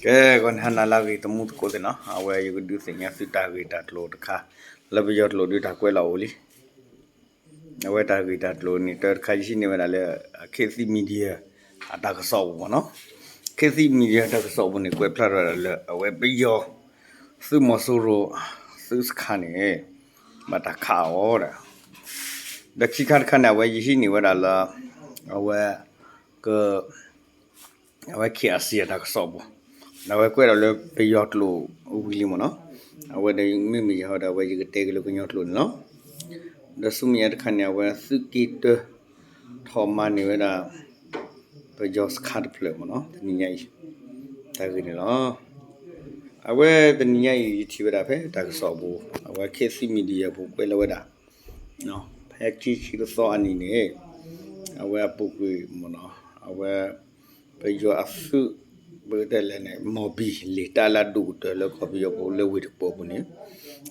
ကဲ ဂီၤနံၤဟါနၤလၢအဂ့ၤ တံၤသကိးသ့ၣ်နီၤ, အဝဲယကဒုးသ့ၣ်ညါသုတၢ်ဂ့ၢ်တၢ်ကျိၤတခါ လၢပယီၤကျိာ်ဒုးတၢ်ကွဲးလီၤအိၣ်လံ. အဝဲတၢ်ဂ့ၢ်တၢ်ကျိၤန့ၣ် တၢ်တခါယဟံးန့ၢ်ဝဲဒၣ်လၢ ခေတ်သစ် Media အတၢ်ကစီၣ်ပူၤမ့ၢ်နီၤ. ခေတ်သစ် Media တၢ်ကစီၣ်ပူၤန့ၣ် ကွဲးဖျါထီၣ်ဝဲဒၣ်လၢ အဝဲပယီၤ သုးမီၤစိရိၤ သုးစခါန့ၣ် ဘၣ်တၢ်ခးအီၤဒီး ဒီးခံခါတခါန့ၣ် အဝဲယဟံးန့ၢ်ဝဲဒၣ်လၢ အဝဲ က အဝဲ KIC အတၢ်ကစီၣ်ပူၤ, ဒီးအဝဲကွဲးဒီးလၢပယီၤကျိာ်ဝံၤလံမ့ၢ်နီၤ. အဝဲဒီးမ့မ့ၢ်ယၤဟီဒီး အဝဲယကတဲက့ၤလၢကညီကျိာ်န့ၣ်လီၤ. ဒီးဆူမဲာ်ညါတခါန့ၣ် အဝဲသုးက့တၢ ထီၣ်မၤန့ၢ်ဝဲဒၣ် ပယီၤစခါတဖျၢၣ်မ့ၢ်နီၤ တနံၤညါအံၤ တၢ်ဂ့ၢ်န့ၣ်လီၤ. အဝဲတနံၤညါအံၤ ယထံၣ်ဝဲဒၣ်ဖဲတၢ်ကစီၣ်ပူၤ အဝဲ ခေတ်သစ် Media ပူၤကွဲးလီၤဝဲဒၣ် ဖဲခံဆံတသီအနံၤန့ၣ် အဝဲအပူၤကွံာ်မ့ၢ်နီၤ အဝဲ ပယီၤအသုး ပကတဲလဲၣ်န့ၣ် မီၢ်ဘံၣ်လ့ၣ်တၢ်လၢအဒိၣ်ကတၢၢ်လၢကီၢ်ပယီၤပူၤလၢဝ့ၢ်တကူၣ်ပူၤန့ၣ်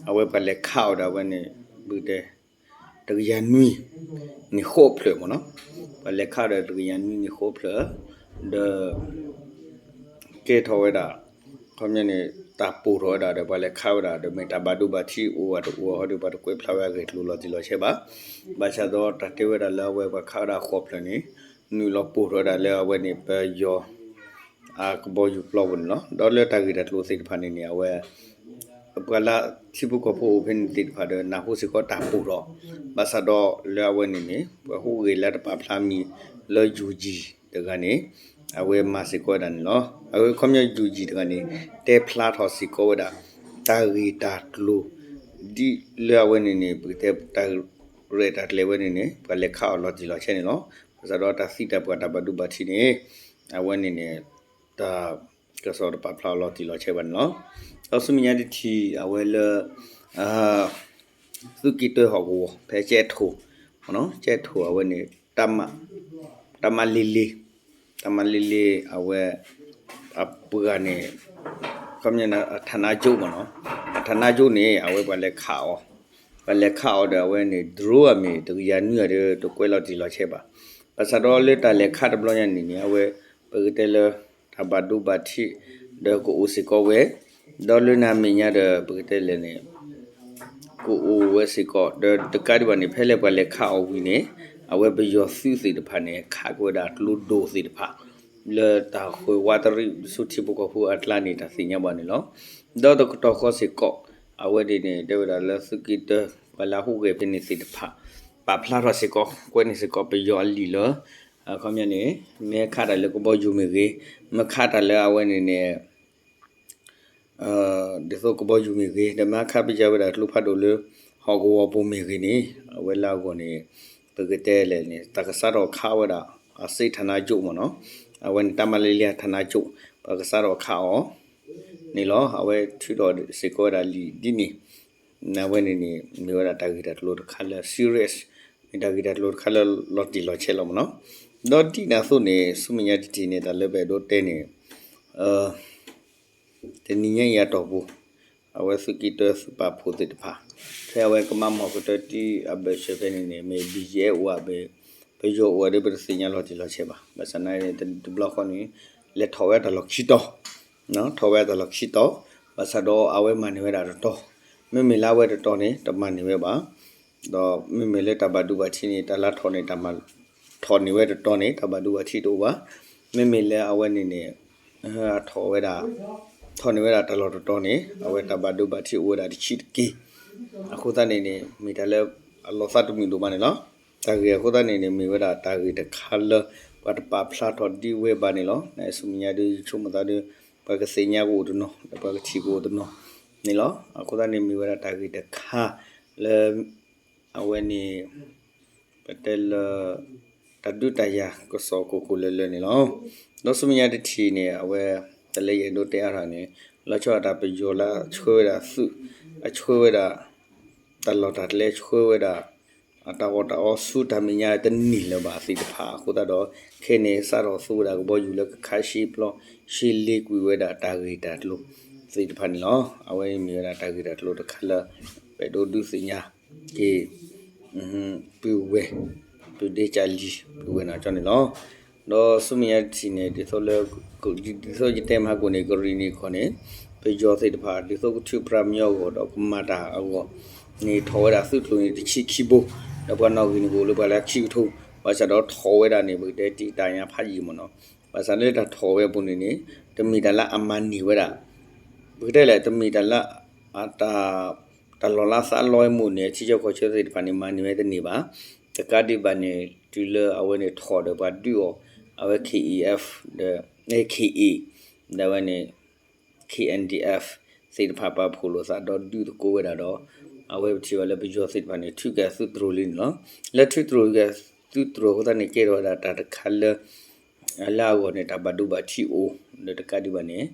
အဝဲပှၤလဲၤခးအီၤဒီးအဝဲန့ၣ် ပကတဲ တကယၤနွံ န့ၣ်ဃိးဖျၢၣ်မ့ၢ်နီၤ. ပှၤလဲၤခးဒီးတကယၤနွံန့ၣ်ဃိးဖျၢၣ် ဒီး ကဲထီၣ်ဝဲဒၣ် ခီပညီန့ၣ် တၢ်ပိၢ်ထီၣ်ဝဲဒၣ်ဒီးပှၤလဲၤခးဝဲဒၣ် ဒီးမ့ၢ်တၢ်ဘၣ်ဒိဘၣ်ထံးအိၣ်အတအိၣ်ဟီဒီး ပှၤတကွဲးဖျါဝဲအဂ့ၢ်ကျိၤလီၤတံၢ်လီၤဆဲးဘၣ်. ဘၣ်ဆၣ်ဒီးတၢ်တဲဝဲဒၣ်လၢအဝဲပှၤခးဝဲဒၣ်ဃိးဖျၢၣ်န့ၣ် နုာ်လီၤပိၢ်ထီၣ်ဝဲဒၣ်လၢအဝဲန့ၣ် ပယီၤ အကဘီယူၤပျီပူၤန့ၣ်လီၤ. ဒီးလၢတၢ်ဂ့ၢ်တၢ်ကျိၤသ့ၣ်တဖၣ်န့ၣ်န့ၣ် အဝဲ ပှၤလၢထံဖိကီၢ်ဖိအိၣ်ဖဲန့ၣ်သ့ၣ်တဖၣ်ဒီး နၢ်ဟူစ့ၢ်ကီးတၢ်ပိၢ်ထီၣ် ဘၣ်ဆၣ်ဒီးလၢအဝဲန့ၣ်န့ၣ် ပှၤဟူးဂဲၤလၢတပာ်ဖျါမံၤလၢ ယူၣ်ကၠံ တဂၤန့ၣ် အဝဲမၤစ့ၢ်ကီးဝဲဒၣ်န့ၣ်လီၤ. အဝဲခီပညီ ယူၣ်ကၠံ တဂၤန့ၣ် တဲဖျါထီၣ်စ့ၢ်ကီးဝဲဒၣ် တၢ်ဂ့ၢ်တၢ်ကျိၤ ဒ်လၢအဝဲန့ၣ်န့ၣ် ပကတဲတၢ်ရဲၣ်တၢ်ကျဲၤဝဲန့ၣ်န့ၣ် ပှၤလဲၤခးအီၤလီၤတံၢ်လီၤဆဲးန့ၣ်လီၤ. ဘၣ်ဆၣ်ဒီးတၢ်သံတၢ်ပှၢ်တၢ်ဘၣ်ဒိဘၣ်ထံးန့ၣ် အဝဲန့ၣ်န့ၣ် တၢ်ကစီၣ်တပာ်ဖျါအီၤလီၤတံၢ်လီၤဆဲးဘၣ်န့ၣ်လီၤ. ဒီးဆူမဲာ်ညါတထံၣ် အဝဲလၢ သုးက့တၢဟီၣ်ကဝီၤ ဖဲကၠဲထိၣ် ကၠဲထိၣ်အဝဲန့ၣ် တၢ်မၤလ့လ့ တၢ်မၤလ့လ့ အဝဲ အပှၤန့ၣ် ခီပညီန့ၣ် အဌာနချုပ်မ့ၢ်နီၤ, အဌာနချုပ်န့ၣ် အဝဲပှၤလဲၤခးအီၤ, ပှၤလဲၤခးအီၤဒီးအဝဲန့ၣ် drone အမ့ၢ်တကယၤနွံအံၤဒီး တကွဲးလီၤတံၢ်လီၤဆဲးဘၣ်. ဘၣ်ဆၣ်ဒီးလၢတၢ်လဲၤခးတဘျီညါန့ၣ်န့ၣ် အဝဲ ပကတဲလၢ တၢ်ဘၣ်ဒိဘၣ်ထံး ဒီးကအိၣ်စ့ၢ်ကီးဝဲ, ဒီးလၢနၤမဲာ်ညါဒီး ပကတဲလဲၣ်န့ၣ် ကအိၣ်ဝဲစ့ၢ်ကီး ဒီးတကးဒံးဘၣ်န့ၣ် ဖဲလၢပှၤလဲၤခးအီၤဝံၤန့ၣ် အဝဲပယီၤသုးသ့ၣ်တဖၣ်န့ၣ် ခးက့ၤဝဲဒၣ်ကျိဒိၣ်သ့ၣ်တဖၣ် လၢတၢ်ဃုာ်ဝးတရံးဆူထံဖိကီၢ်ဖိအကျါန့ၣ် တၢ်သ့ၣ်ညါဘၣ်န့ၣ်လီၤ. ဒီးတကတီၢ်ဃီစ့ၢ်ကီး အဝဲန့ၣ်န့ၣ် တဲဝဲဒၣ်လၢသုးက့တၢ ပှၤလၢအဟူးဂဲၤဖဲန့ၣ်သ့ၣ်တဖၣ် ပာ်ဖျါထီၣ်စ့ၢ်ကီး ကွဲးန့ၢ်စ့ၢ်ကီးပယီၤအလံာ်လၢ အခီပညီန့ၣ် မ့ၢ်ခးတၢ်လၢကဘီယူၤမ့ၢ်ဂ့ၤ, မ့ၢ်ခးတၢ်လၢအဝဲန့ၣ်န့ၣ် ဒ်သိးကဘီယူၤမ့ၢ်ဂ့ၤ, ဒီးမ့ၢ်ခးပယီၤဝဲဒၣ်ကျိဖးဒိၣ်လၢ ဟီၣ်ကဝီၤပူၤမ့ၢ်ဂ့ၤန့ၣ် အဝဲလၢအဂီၢ်န့ၣ် ပကတဲလဲၣ်န့ၣ် တၢ်ကစးထီၣ်ခးဝဲဒၣ် အစ့ ဌာနချုပ် မ့ၢ်နီၤ, အဝဲန့ၣ် တၢ်မၤလ့လ့ ဌာနချုပ် ပှၤကစးထီၣ်ခးအီၤန့ၣ်လီၤ. အဝဲထုးထီၣ်စ့ၢ်ကီးဝဲဒၣ်လံာ်ဒ်န့ၣ် အဝဲန့ၣ်န့ၣ် မ့ၢ်ဝဲဒၣ်တၢ်ဂ့ၢ်တၢ်ကျိၤတခါလၢ serious, မ့ၢ်တၢ်ဂ့ၢ်တၢ်ကျိၤတခါလၢလီၤတံၢ်လီၤဆဲးလီၤမ့ၢ်နီၤ. ဒီးဒ်န့ၣ်အသိးန့ၣ် ဆူမဲာ်ညါတထံၣ်န့ၣ် တၢ်လၢပအဲၣ်ဒိးတဲန့ၣ် တနံၤညါအံၤအတီၢ်ပူၤ အဝဲသုးက့တၢသုးပာ်ဖှိၣ်သ့ၣ်တဖၣ် ဖဲအဝဲကမၤမီၢ်ကတၢၢ်တံၢ်အဘၢၣ်စၢၤဖဲန့ၣ်န့ၣ် မ့ၢ် ဘီၣ်ကၠဲၣ် အိၣ်ဧါ ပယီၤအိၣ်ဧါဒီး ပတသ့ၣ်ညါလီၤတံၢ်လီၤဆဲးဘၣ်. ဘၣ်ဆၣ်သနာ်က့န့ၣ် တဘျီဃီန့ၣ် လဲၤထီၣ်ဝဲတၢ်လီၢ်ခံတီၤ, ထီၣ်ဝဲတၢ်လီၢ်ခံတီၤ, ဘၣ်ဆၣ်ဒီးအဝဲမၤန့ၢ်ဝဲဒၣ်တတီၤ, မ့မ့ၢ်လၢအဝဲတတီၤန့ၣ် တမၤန့ၢ်ဝဲဘၣ်. ဒီးမ့မ့ၢ်လၢတၢ်ဘၣ်ဒိဘၣ်ထံးန့ၣ် တၢ်လၢထီၣ်န့ၣ် တၢ်မၤ ထီၣ်န့ၢ်ဝဲတတီၤန့ၣ် တၢ်ဘၣ်ဒိဘၣ်ထံးတအိၣ်ဘၣ်. မ့မ့ၢ်လၢအဝဲန့ၣ်န့ၣ် အထီၣ်ဝဲဒၣ် ထီၣ်န့ၢ်ဝဲဒၣ်တၢ်လီၢ်တတီၤန့ၣ် အဝဲတၢ်ဘၣ်ဒိဘၣ်ထံးအိၣ်ဝဲဒၣ်တဆံးတက့ၢ်. အဃိသတးန့ၣ်န့ၣ် မ့ၢ်တၢ်လၢအလီၤသးတမုာ်ဒိၣ်မးန့ၣ်လီၤ. တၢ်ဂ့ၢ်အဃိသတးန့ၣ်န့ၣ် မ့ၢ်ဝဲဒၣ်တၢ်ဂ့ၢ်တခါလၢ ပှၤတပာ်ဖျါထီၣ်ဒ်ဝဲဘၣ်န့ၣ်လီၤ. နဆူမဲာ်ညါဒ်ယဆိကမိၣ်သးဒီး ပှၤကသ့ၣ်ညါကအိၣ်တနီၤ ဒီးပှၤကထံၣ်ကအိၣ်တနီၤန့ၣ်လီၤ. အဃိသတးန့ၣ် မ့ၢ်ဝဲဒၣ်တၢ်ဂ့ၢ်တခါလၢ အဝဲန့ၣ် ပတဲလၢ တၢ်ဒုးတၢ်ယၤကစီၣ်ကိၢ်ကိၢ်လၢၤလၢၤန့ၣ်လီၤ. ဒီးဆူမဲာ်ညါတထံၣ်န့ၣ် အဝဲ တၢ်လၢယအဲၣ်ဒိးတဲအါထီၣ်န့ၣ် လီၤဆီဒၣ်တၢ်ပယီၤလၢအဆှၢဝဲဒၣ်သုး အဆှၢဝဲဒၣ် တၢ်လီၢ်တၢ်ကျဲ ဆှၢဝဲဒၣ် အတၢ်ဂီၤတၢ်အီဆူတၢ်မဲာ်ညါတန့ၢ်လၢၤဘၣ်သ့ၣ်တဖၣ်အဃိသတးဒီး ခဲအံၤန့ၣ် စးထီၣ်သူဝဲဒၣ်ကဘီယူၤလၢကခးရှဲပျီ ရှဲလ့ကွံာ်ဝဲဒၣ်တၢ်ဂ့ၢ်တၢ်ကျိၤသ့ၣ်တဖၣ်န့ၣ်လီၤ. အဝဲမ့ၢ်ဝဲဒၣ်တၢ်ဂ့ၢ်တၢ်ကျိၤတခါလၢ ပအဲၣ်ဒိးဒုးသ့ၣ်ညါက့ၤ ပုၢ်ဝဲၢ် ပုၢ်ဒ့ကၢ်လံၤ ပုၢ်ဝဲၢ်နီၢ်ကၠီန့ၣ်လီၤ. ဒီးဆူမဲာ်ညါတထံၣ်န့ၣ် ဒ်သိးလၢ ဒ်သိးယတဲမဟါကိၣ်န့ၣ် ကရံၣ်နံၣ်ခီၣ်န့ၣ် ပယီၤသ့ၣ်တဖၣ် ဒ်သိးကထုးပြးမညီအဂီၢ်ဒီးကမၤတၢ်အဂီၢ်န့ၣ် ထီၣ်ဝဲဒၣ်သုးကျိၤန့ၣ်တဆံခံဘိ, ဒီးပှၤနီၣ်ဂံၢ်န့ၣ်ကအိၣ်လၢပှၤလၢခံကထိ, ဘၣ်ဆၣ်ဒီးထီၣ်ဝဲဒၣ်န့ၣ် ပကတဲတံာ်တာ်ညါဖးယံာ်မ့ၢ်နီၤ, ဘၣ်ဆၣ်လၢတၢ်ထီၣ်ဝဲအပူၤန့ၣ်န့ၣ် တမ့ၢ်တၢ်လၢအမၤန့ၢ်ဝဲဒၣ် ပကတဲလဲၣ် တမ့ၢ်တၢ်လၢ တၢ်လီၢ်လၢသးလီမ့ၢ်န့ၣ် ထံဆၢကီၢ်ဆၢသ့ၣ်တဖၣ်န့ၣ် မၤန့ၢ်ဝဲတန့ၢ်ဘၣ်. တကးဒံးဘၣ်န့ၣ် တုၤလၢအဝဲန့ၣ်ထီၣ်ဒီးပှၤဒုးအီၤ အဝဲ K E F ဒီး K A ဒီးအဝဲန့ၣ် K N D F သ့ၣ်တဖၣ်ပာ်ဖှိၣ်လိာ်သးဒီးဒုးသကိးဝဲဒၣ်ဒီး အဝဲပထံၣ်ဘၣ်လၢပယီၤသ့ၣ်တဖၣ်န့ၣ် ထုးက့ၤသုးတြိၤလံန့ၣ်လီၤ. လၢထုးက့ၤသုးတြိၤအဃိသတးန့ၣ် ကဲထီၣ်ဝဲဒၣ်တၢ်တခါလၢ လၢအဂီၢ်န့ၣ် တၢ်ဘၣ်ဒိဘၣ်ထံးအိၣ်, ဒီးတကးဒံးဘၣ်န့ၣ်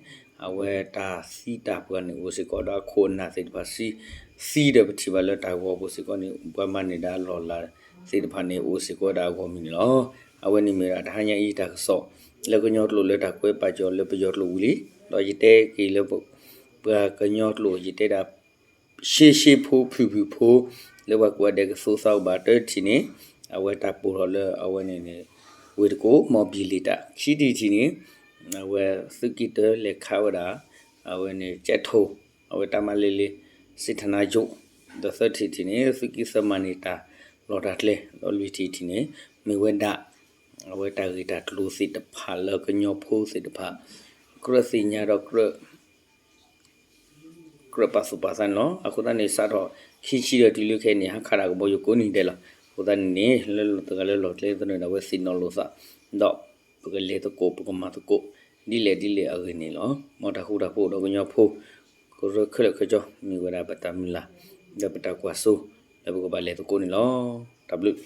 အဝဲတၢ်သံတၢ်ပှၢ်န့ၣ်အိၣ်စ့ၢ်ကီး ဒီးအခိၣ်အနၢ်သ့ၣ်တဖၣ်သံ, သံဒီးပထံၣ်ဘၣ်လၢတၢ်ဂီၤပူၤစ့ၢ်ကီးန့ၣ် ပှၤမၤန့ၢ်ဒၣ်လီၢ်လၤသ့ၣ်တဖၣ်န့ၣ် အိၣ်စ့ၢ်ကီးဝဲဒၣ်အဂီၢ်မုၢ်န့ၣ်လီၤ. အဝဲန့ၣ်မ့ၢ်ဒၣ်တဟါညါအံၤတၢ်ကစီၣ် လၢကညီကျိာ်လၢတၢ်ကွဲးပာ်စၢၤလၢပယီၤကျိာ်ဝံၤလံ, ဒီးယတဲက့ၤလၢ ပှၤကညီကျိာ် ယတဲဒၣ် ရှဲရှဲဖိဖုၣ်ဖုၣ်ဖိ လၢပှၤကိးဂၤဒဲးကသိးသးအိၣ်ဘၣ် တၢတထံၣ်န့ၣ် အဝဲတၢ်ပိာ်ထီၣ်လၢအဝဲန့ၣ်န့ၣ် ဝ့ၢ်တကိး မီၢ်ဘံၣ်လ့ၣ်တၢ် ခံထံၣ်တထံၣ်န့ၣ် အဝဲသုးက့တၢလဲၤခးဝဲဒၣ် အဝဲန့ၣ်ကဲးထိၣ် အဝဲတၢ်မၤလ့လ့ စ့ထနါယိာ်, ဒီးသၢထံၣ်တထံၣ်န့ၣ် သုးက့သၢမၤန့ၢ်တၢ်လီၢ်တၢ်ကျဲ, ဒီးလွံၢ်ထံၣ်တထံၣ်န့ၣ် မ့ၢ်ဝဲဒၣ် အဝဲတၢ်ဂ့ၢ်တၢ်ကျိၤသ့ၣ်တဖၣ်လၢကညီဖိသ့ၣ်တဖၣ် ကြၢးသ့ၣ်ညါဒီး ကြၢးပာ်သူၣ်ပာ်သးန့ၣ်လီၤ. အဃိသတးန့ၣ် စးထီၣ်ခံဆံဒီးတုၤလၢခဲအံၤန့ၣ် ဟါခါတၢ်ကဘီယူၤကိးနံၤဒဲးလီၤ. အဃိသတးန့ၣ်န့ၣ် လၢတဂၤလၢလီၢ်ကျဲသ့ၣ်တဖၣ်န့ၣ် အဝဲသ့ၣ်နီၣ်လိာ်သး ဒီးပကလဲၤသကိး ပကမၤသကိး ဒ်လဲၣ်ဒ်လဲၣ်အဂ့ၢ်န့ၣ်လီၤ. မ်တၢ်ဃူတၢ်ဖိးဒီးကညီဖိ ကရၢခဲလၢာ်ခဲဆ့ မ့ၢ်ဝဲဒၣ်ပတၢ်မုၢ်လၢ် ဒီးပတၢ်ကွၢ်စိ လၢပကဘၣ်လဲၤသကိးန့ၣ်လီၤ. တၢ်ဘျုး